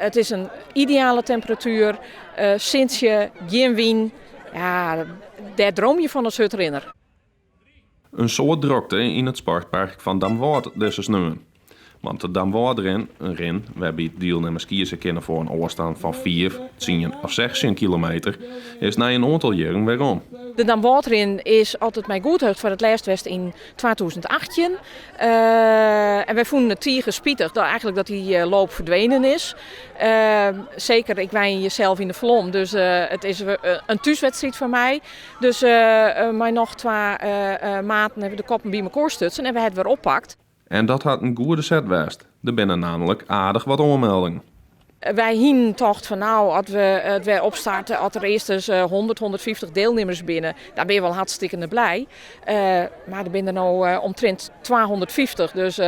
It is in ideale temperatuer, sintsje, gjin wyn. Ja, dêr dreame je fan as hurdrinner. In soad drokte yn it sportpark fan Damwâld dizze sneon. Want de Damwâldrin, in rin wêrby't dielnimmers kieze kinne foar in ôfstân fan fiif, tsien of sechstjin kilometer, is nei in oantal jierren werom. De Damwâldrin is, as it my goed heucht, foar it lêst west yn 2018. En wy fûnen it tige spitich dat eigentlik dat dy loop ferdwenen is. Seker, ik wenje sels yn de Falom, dus it is in thúswedstriid foar my. Dus mei noch twa maten hawwe we de koppen by mekoar stutsen en we hawwe it wer oppakt. En dat hat in goede set west. Der binne nammentlik aardich wat oanmeldingen. Wy hienen tocht fan nou, as we it wer opstarte, as der earst ris 100, 150 deelnimmers binne, dan binne we al hartstikkene blij. Mar der binne der no omtrint 250, dus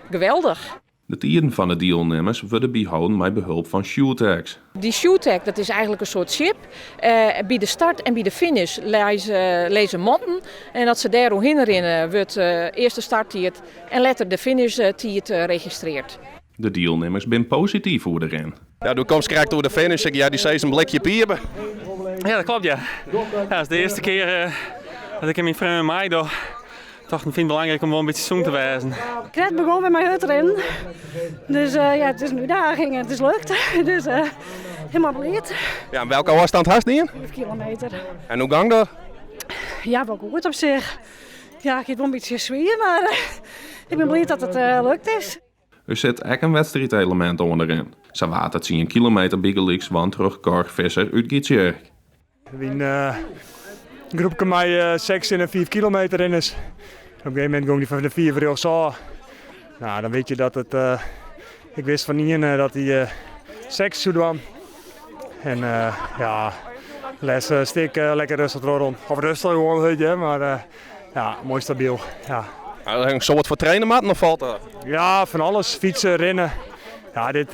geweldich. De tiden fan de dielnimmers wurde byholden mei behulp fan shoetags. Dy shoetag, dat is eigentlik in soart chip. By de start en by de finish lizze matten. En as se dêr oerhinne rinne, wurdt earst de starttiid en letter de finishtiid registreard. De dielnimmers binne posityf oer de rin. Ja, do komst krekt oer de finish. Ik hear dy sizzen blikje piip. Ja, dat klopt ja. Ja, it is de earste kear dat ik en myn freon meidoch. Tocht, ik fyn it belangryk om wol in bytsje sûn te wêzen. Krekt begûn wer mei hurdrinnen. Dus ja, it is in útdaging en it is lukt. Dus hielendal bliid. Ja, en welke ôfstân hast dien? 5 kilometer. En hoe gong dat? Ja, wol goed op sich. Ja, it giet wol in bytsje swier, mar ik bin bliid dat it lukt is. Der sit ek in wedstriidelemint oan de rin. Sa waard de tsien kilometer bygelyks wûn troch Cor Visser út Gytsjerk. We wiene in groepke mei 16 en 5 kilometer rinners. Op in gegeven momint gong dy fan de 5 rjochts ôf. Nou, dan wit je dat it. Ik wist fan ien dat hy sechs soe dwaan. En ja, lêste stik lekker rêstich trochrûn. Of rêstich gewoan hurd, hè, mar ja, moai stabyl. Ja. In soad foar traine moatten of falt dat? Ja, fan alles. Fytsen, rinne. Ja, dit,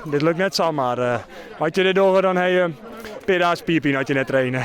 dit lukt net samar. As je dit dogge, dan ha je in pear dagen spierpine as je net traine.